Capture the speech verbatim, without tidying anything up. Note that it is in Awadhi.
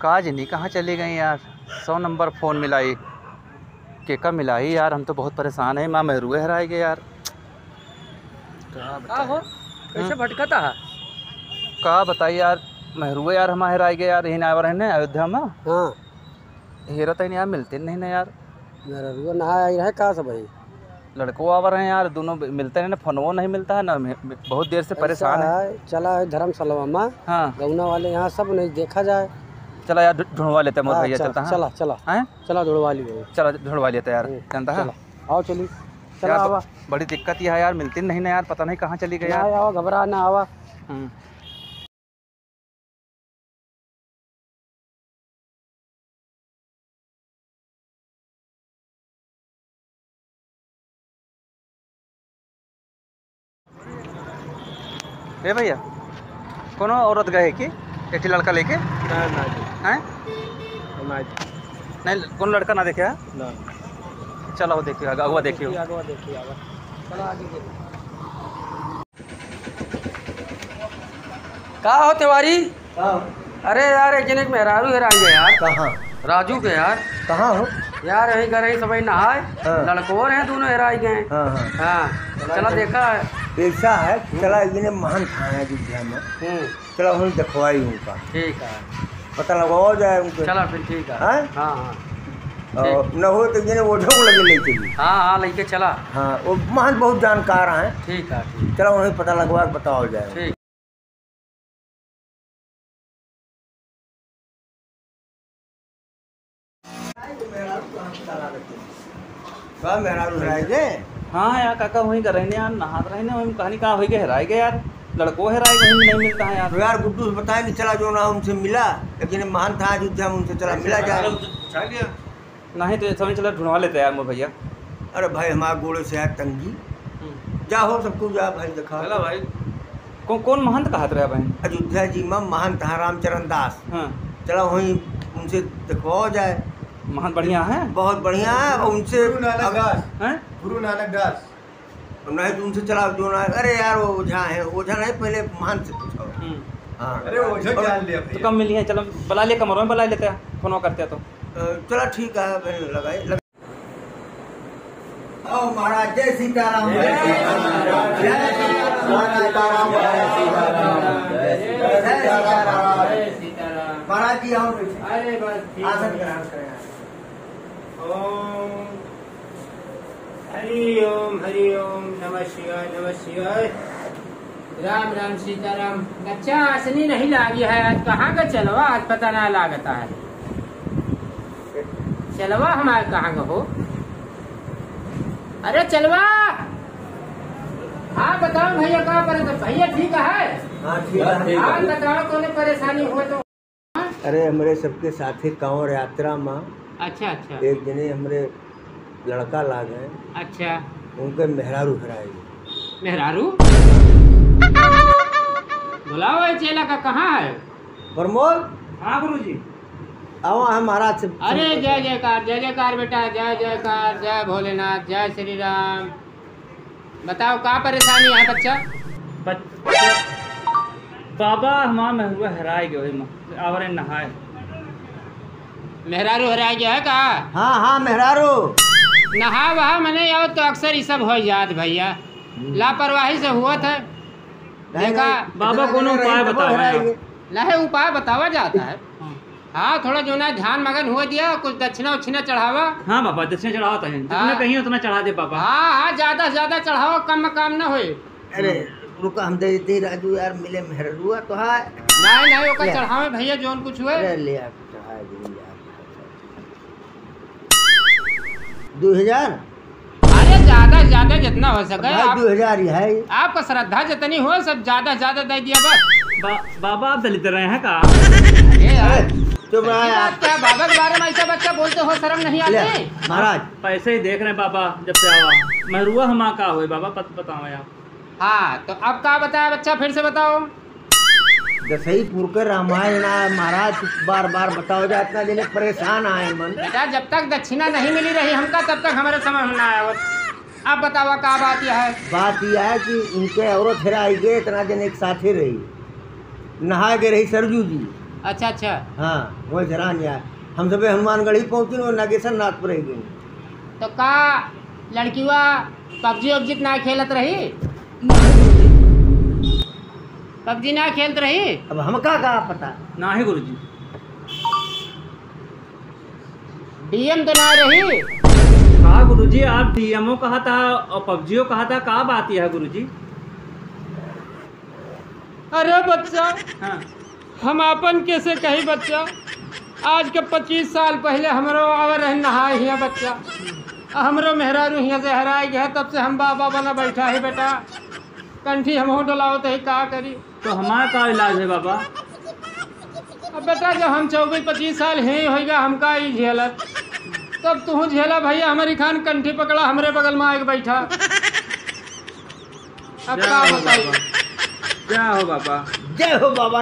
का जनी कहाँ चली गई यार? सौ नंबर फोन मिलाई, केका मिलाई यार? हम तो बहुत परेशान है, हमार मेहरुए हेराइ गए यार। का का बताई? हो? कैसे हम्म। भटकता है? का बताई यार, मेहरुए यार हमार हेराइ गए यार, यही ना आवर है ना अयोध्या में। हाँ। हेरत है यार, मिलते नहीं ना यार। मेहरुआ ना आई रहे का सब भाई? लड़को आवर हैं यार, दोनों मिलते नहीं ना, फोनवो नहीं मिलता है ना, मैं बहुत देर से ऐसा परेशान है। है, चला है धर्मशाला में, हाँ। गौना वाले यहाँ सब नहीं देखा जाए। चला यार, ढू-, ढूंढवा लेते हैं मोर हाँ, भैया, चल, चलता है। चला, चला। हैं? चला ढूंढवा ली भाई। चला ढूंढवा लेते हैं यार, हम्म, चलता है। चला, आओ चली। चला यार, आवा। ब-, बड़ी दिक्कत यह है यार, मिलती नहीं ना यार, पता नहीं कहाँ चली गई ना यार। आवा, घबरा ना, आवा। हम्म। ए भैया, कोनो औरत गए कि एक ठे लड़का लेके? ना, ना जी। हैं? ना जी। नहीं, कोनो लड़का ना देखे है? ना। चलो, देखियो, आगे, आगे देखियो। देखिए, आगे देखिए, आगे। चलो, आगे देखिए। का हो तिवारी? हाँ। अरे यार, एक जने के मेहरारू हेराई है यार। कहाँ? राजू के यार। कहाँ हो? यार, यही घर ही सबही नहाए, हाँ। लड़कोर हैं, दोनों हेराई गए। हाँ, हाँ। हाँ, चला चला चल। देखा है। ऐसा है, हम्म। चला एक जने महंत थाए हैं अयोध्या में। हम्म। चला वहीं देखवाई उनका। ठीक है। पता लगवाओ जाए उनके। चला फिर, ठीक है। हैं? हाँ, हाँ। और ठीक। न हो तो एक जने ओझो को लगे ले चली। हाँ, हाँ, लेके चला। हाँ, वो महंत बहुत जानकार हैं। ठीक है, ठीक। चला वहीं पता लगवा के बताओ जाए। ठीक। का मेहरारू हेराई गए? हाँ यार काका, वहीं का रहने यार, नहात रहने, वहीं कहानी का होई गए, हेराई गए यार, लड़को हेराई गए, वहीं नहीं मिलता है यार। तो यार गुड्डू से बताए नहीं चला जो ना उनसे मिला, लेकिन महंत थाए अयोध्या में, उनसे चला मिला जाए। नहीं तो ऐसा नहीं चला, ढूंढवा लेते हैं यार मोर भैया। अरे भाई, हमारे गोड़े से है तंगी। हम्म। जा हो सबको, जा भाई, देखा। चला भाई। कौन, कौन महंत कहत रहे भाई? अयोध्या जी में महंत है रामचरण दास। हाँ। चला वहीं उनसे देखवाओ जाए। महंत बढ़िया है? बहुत बढ़िया है। और उनसे गुरु नानक अगर दास। हैं? गुरु नानक दास। नहीं तो उनसे चला जो ना, अरे यार, वो ओझा है, ओझा नहीं, पहले महंत से पूछो। हम्म। हाँ। अरे, ओझा और जान लिया तो भैया। कम मिली है, चलो, बुला ले, कमरों में बुला लेते हैं, फोन करते हैं तो। अ, चला, ठीक है, फिर लगाए, लग-, ओ महाराज, जय सीताराम। जय सीताराम। जय सीताराम। जय सीताराम। महाराज जी, आओ, बैठिए। अरे, बस, ठीक है। आसन ग्रहण करें। ओम हरि ओम, हरि ओम, नमः शिवाय, नमः शिवाय। राम राम, सीताराम। बच्चा, आसनी नहीं लागी है आज, कहाँ का चलवा आज पता ना लागता है। चलवा हमार कहाँ का हो? अरे चलवा, हाँ बताओ भैया, का परत, भैया ठीक है? हाँ, ठीक है। हाँ, बताओ, कौनो परेशानी हो तो। अरे, हमरे सबके साथे कांवर यात्रा मा अच्छा, अच्छा। एक जने हमरे लड़का लागे। अच्छा। उनके मेहरारू हेराए गए। मेहरारू? बुलाओ ये चेला का, कहाँ है? प्रमोद? हाँ गुरुजी। आवा है महाराज से। अरे जय जयकार, जय जयकार बेटा, जय जयकार, जय भोलेनाथ, जय श्री राम। बताओ, का परेशानी है बच्चा? बच-, बाबा, हमार मेहरुआ हेराय गयो है, म-, आवरे नहाए। मेहरारू हेराय गयो है का? हाँ, हाँ, मेहरारू। नहा वहा मने आओ तो अक्सर ई सब हो जात भैया, हम्म। लापरवाही से हुआ था। नहीं, देखा, नहीं, बाबा, इतना कोनो दिन उपाय रही, तब बतावा हेराय यार। गए। नहीं, उपाय बतावा जाता है। हाँ। हाँ, थोड़ा जो ना ध्यान मगन हुआ दिया, कुछ दक्षिणा उक्षिणा चढ़ावा। हाँ बाबा, दक्षिणा चढ़ावत है, जितना हाँ। कहीं उतना चढ़ा दे बाबा। हाँ, हाँ, ज्यादा से ज्यादा चढ़ावा, कम में काम ना होए। अरे, रुका, हम दे देते राजू यार, मिले मेहरुआ तो है। नहीं, नहीं, ओकर ले। चढ़ावे भैया, जोन कुछ हुए। अरे, ले आ, चढ़ा दे यार। दो हजार? अरे, ज्यादा से ज्यादा जितना हो सके, भाई, आप, दो हजार ही है। आपका श्रद्धा जितनी हो, सब ज्यादा से ज्यादा दे दिया बस। बा-, बाबा, आप दलित रहे हैं का? अरे यार, अरे, चुप रहा ऐसी यार। बात क्या? बाबा के बारे में ऐसा बच्चा बोलते हो, शर्म नहीं ले, आती? महाराज। पैसे ही देख रहे हैं बाबा, जब से आवा। मेहरुआ हमार का हुए बाबा, पत-, बताओ यार। हाँ, तो अब का बताया बच्चा, फिर से बताओ। दसईपुर के रामायण ना महाराज, बार बार बताओ जा, इतना जने परेशान आए मन। बेटा, जब तक दक्षिणा नहीं मिली रही हमका, तब तक हमारे समझ में ना आया। अब बतावा का बात यह है? बात यह है कि इनके औरत हेराई गए, इतना जने एक साथे रही, नहाए गए रही सरजू जी। अच्छा, अच्छा। हाँ, वही से रान यार। हम सबे हनुमानगढ़ी पहुँचिन, वो नागेश्वर नाथ पर रह गए। तो का लड़किवा पबजी वबजी त ना खेलत रही? पबजी ना खेलत रही? अब हमका का पता? नाही गुरुजी। डीएम तो ना रही? का गुरुजी, आप डीएमओ कहा था और पबजीओ कहा था, का बात यह है गुरुजी? अरे बच्चा, हाँ। हम आपन कैसे कही बच्चा, आज के पच्चीस साल पहले हमरो आवे रहे नहाए हियाँ बच्चा, आ हमरो मेहरारू हियाँ से हराए गया, तब से हम बाबा बना बैठा है बेटा। कंठी हमहू डोलावत है, का करी? तो हमार का इलाज है बाबा? अब बेटा, जब हम चउबीस पच्चीस साल ही होइगा हमका ई झेलत, तब तू झेला भैया, हमारी खान कंठी पकड़ा, हमरे बगल में आके बैठा। अब जय का हो बताई? बाबा। जय हो बाबा। जय हो बाबा।